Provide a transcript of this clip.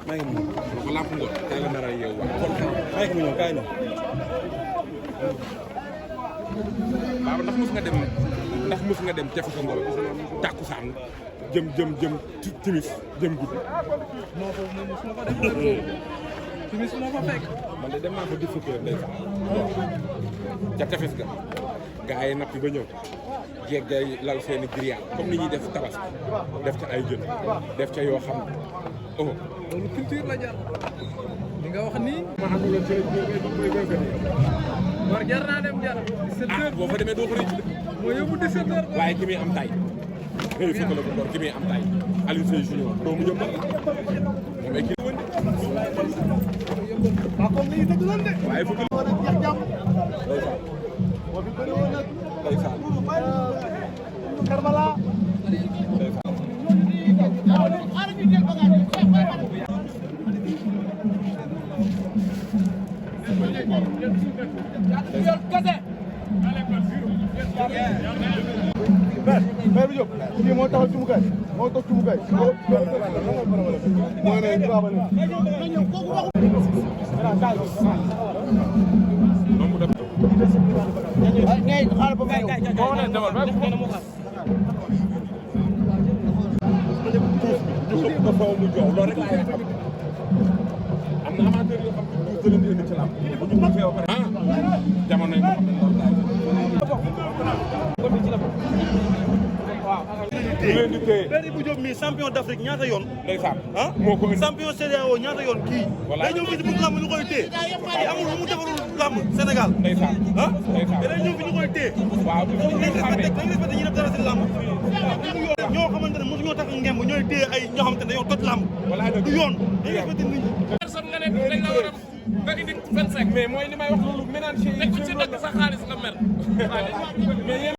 maa ngi nii ko lamp ngor kay la nar a yeewu kon maa ngi ñëw kaay na waaw ndax mus nga dem jafe sa ngor tàkkusaan jëm timis jëm guddi moo ko mus na ko dem timis moo ko fekk man de dem naa ko 17 heures ndeysaan ca tefes ga gaa yi nappi ba ñëw jeeg gay lal seeni grillade comme ni ñuy def tabaski def ca ay jën def ca yoo xam ne oh loolu culture la jar li nga wax nii ma xam ne war jar naa dem jar 17 heures boo fa demee doo ko rëcc moo yóbbu 17 heures waaye ki muy am tay xëy fekk la ko door ki muy am tay Aliou Seye Junior doomu jëm moom ay kii woon comme ni dëgg lan de waaye fukk war a jeex jàmm moo fi bëri woon nag ndeysaan Karbala Mbaye Diop kii moo taxaw cumukaay moo toog cumukaay moo ne baba ne ngay xaar ba may dafa mu jox loolu rek laa xam am na amateur yoo xam ne du leen indi ci lamb bu ñu ko feew pare jamono yi moo xam ne loolu daay Père Ibou Diop mi champion d'Afrique ñaata yoon ndeysaan ah moo ko indi champion CEDEAO ñaata yoon kii day ñëw fi ci bëgg lamb ñu koy téye kii amul lu mu defarul lamb Sénégal ndeysaan ah ndeysaan day ñëw fi ñu koy téye waaw dañ respecté ñu def dara si lamb ñoo xamante ne mosu ñoo tax ngemb ñooy téye ay ñoo xamante ne dañoo toj lamb du yoon dañ respecté nit ñi personne nga ne dañ la war a nga indi 25 mais mooy li may wax loolu ménage teg ci dëgg sa xaalis nga mer